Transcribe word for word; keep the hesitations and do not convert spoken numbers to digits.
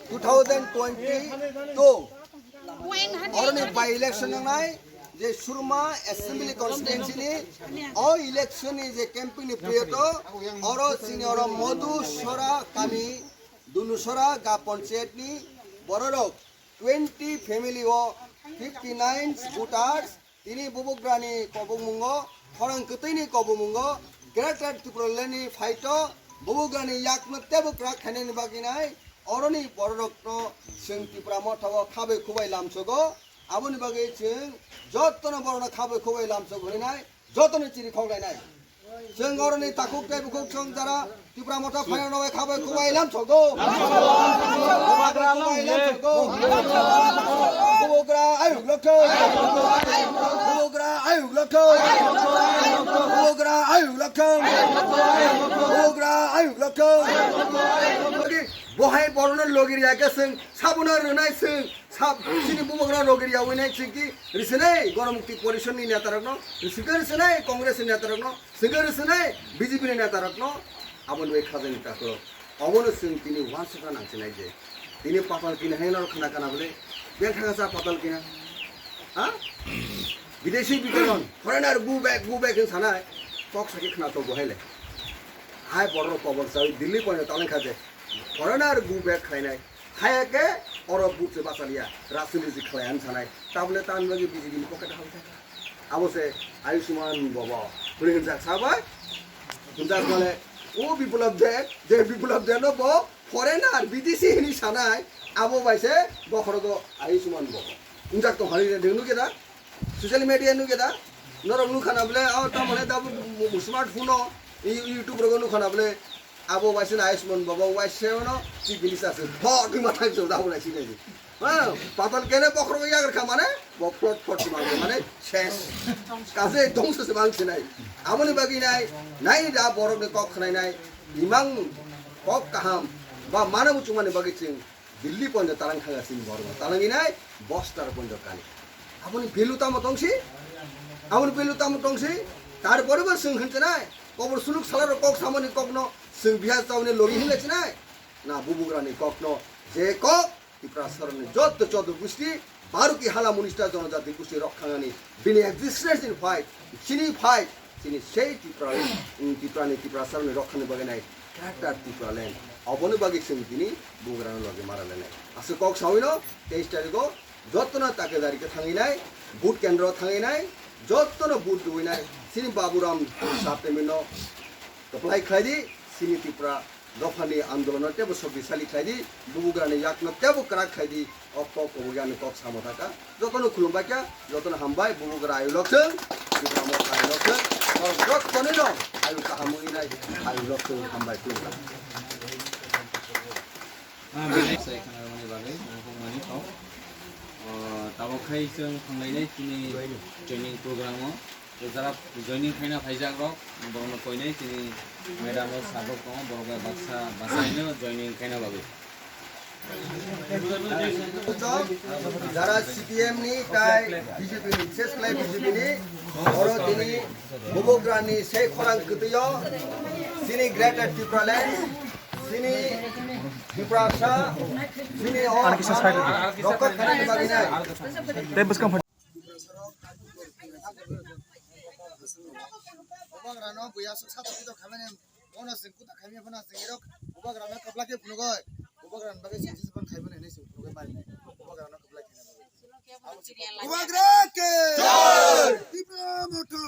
Two thousand twenty-two oroni by election nangnai je Surma Assembly Constituency ni o election ni je campaign ni period o oro chini oro Madhusora kami Dunusora ga panchayat ni bororok twenty family o fifty nine voters tini bubugrani kobumungo, khorang kwtwini kobumungo, Greater Tipraland ni fight o bubugrani yakno tebo kwrak khainani bagwi nai, oroni bororokno chwng Tipra Motha o khabai khubai lamsogo, aboni bagwi chwng jotono borokno khabai khubai lamsogo hwnwi nai, jotono chiri khok lainai. Chwng oroni takhuk tei bukhuk chwng jara Tipra Motha phairokno bai khabai khubai lamsogo. Khubai lamsogo. Bubugra ayuk lokthong. Bubugra ayuk lokthong. Bubugra ayuk lokthong. Bubugra ayuk lokthong. Bohai borokno logi riya khe chwng sabono rwnai chwng. Sab chini bubagra rogiri yawi nai chiki risinai Ganamukti Porishad ni neta rokno, risinai Congress ni neta rokno, risinai B J P ni neta rokno, aboni bai khajani takro. Obono chwng tini wansukna nangsinai je. Tini patal kini hai norok khna kana bole, beng thangsa patal kina. Ha? Bidesi bikaron, foreigner go back, go back hin sanai, kok saki khna to bohele. Hai borok kobor sawi Delhi poino taleng khaje. Foreigner go back khlainai. Haya khe oro butse bachaliya, rajniti khlai ani sanai. Tabole tan bagwi B J P ni pocket hal thaka. Abo se Ayushman Bhava. Hwnwi hwnjak sabai. Hwnjak male, o Biplab Deb, je Biplab Deb no bo foreigner, bidesi hwnwi sanai. Abo bai se bokhorogo Ayushman Bhava. Hwnjak tong hari de nukya da? Social media nukya da? Norok nukha na bole, o tamone da bu, bu, bu smartphone o, i-, YouTube rogo nukha na bole, abo waisano Ayushman Bhava waisano chief minister se, thok ma thang se da bo nai sinai. Ha, patal kene bokhorok yagar kha mane, bo plot plot ma mane, ses. Kaje dongsa se bang sinai. Aboni bagwi nai, nai da borok ni kok khnai nai, imang kok kaham, ba mana muchung mani bagwi chwng Delhi pondo talang thanga sini borok. Talang inai bosta pondo kani. Aboni belu tamo tongsi? Aboni belu tamo tongsi? Tarpore bo sung hintenai. Kobor suluk salarok kok samani kokno sung bihar tawni logi hinle chinai. Na bubugrani kokno je kok Tiprasaroni jotto chodo gusti Baruki hala munista jonojati gusti rok khangani bini existence in fight, chini fight, chini sei Tipra, um, Tiprani, Tiprasaroni rok khani bagwi nai character Tipraland. Oboni bagwi chwng tini bugrano logi mara lenai. Aswk kok sawino teis tariko jottono takedari khe thangwi nai, vote kendro thangwi nai, jottono vote duwi nai, chini Baburam Saptemino kwplai khlai di, chini Tipra dophani andolono tebo shoktisali khlai di, bubugrani yakno tebo kwrak khlai di, o kok obo yani kok samo thaka. Jotono khulumbai kha, jotono hambai, bubugra ayuk lok thung, Tipra Motha ayuk lok thung, norok jotono no ayuk kaham wngwi nai, ayuk lok thung, hambai khulumkha. Ah, belai sai khwnarokni bagwi nangkukmani kok. O, tabuk khai chwng thanglainai chini training program o. To jara joining khaina phaijak rok, borokno koinai chini madam rok sir rok tongo, borok bai baksa basaino joining khaina bagwi. Jara C P M ni tai B J P ni, bises khlai B J P ni, oro tini bubugrani sei khorang kwtwio, chini Greater Tipraland, chini Tiprasa, chini o rokha khanani bagwi nai. Bubagrano buya sok satok pitok khamani, bono sing kuta khamya phano sing irok bubagrano kaplak khe phunugoi, bubagrano bagwi sing sing phano khaimani hinwi sing phunugoi mani, bubagrano kaplak khe. Bubagra ke! Jai! Tipra Motha!